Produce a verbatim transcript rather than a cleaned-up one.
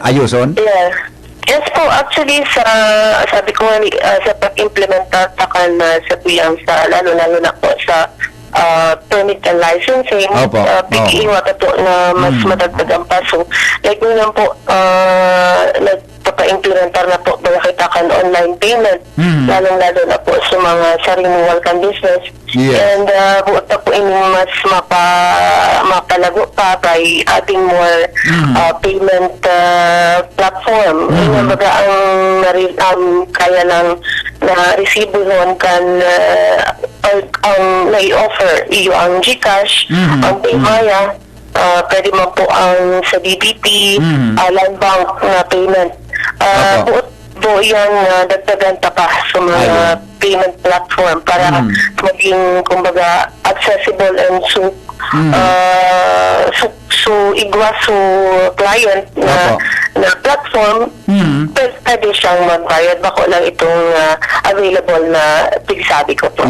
Ayuson? Yeah. Yes po, actually sa sabi ko nga ni- ah, sa pag-implementar ta kan ah, sa biyang sa lalo-lalo na po sa ah, permit and licensing, Opo, ah, opo. pigiiwa ta po na mas Mm. madagdagan pa. So, like ngayon po, ah, nagpapa-implementar na po ba kita kan online payment, Mm. lalong-lalo na po sa mga sa renewal kan business. Yes. And uh, buot na po ini mas mapa, mapalago pa by adding more Mm. uh, payment uh, platform. Mm. Kumbaga ang nari- ang kaya lang na resibuhon kan uh, ang, ang nai-offer iyo ang GCash, Mm. ang PayMaya, uh, pwede man po ang sa D B T, Mm. uh, Land Bank na payment. Uh, Opo. buot po yan na dagdagan ta pa sa mga Ayun. payment platform para Mm. maging kumbaga accessible and so Mm. uh, so, so igwa so client na Opo. na platform Mm. pwede, pwede siyang magbayad bako lang itong uh, available na pigsabi ko po.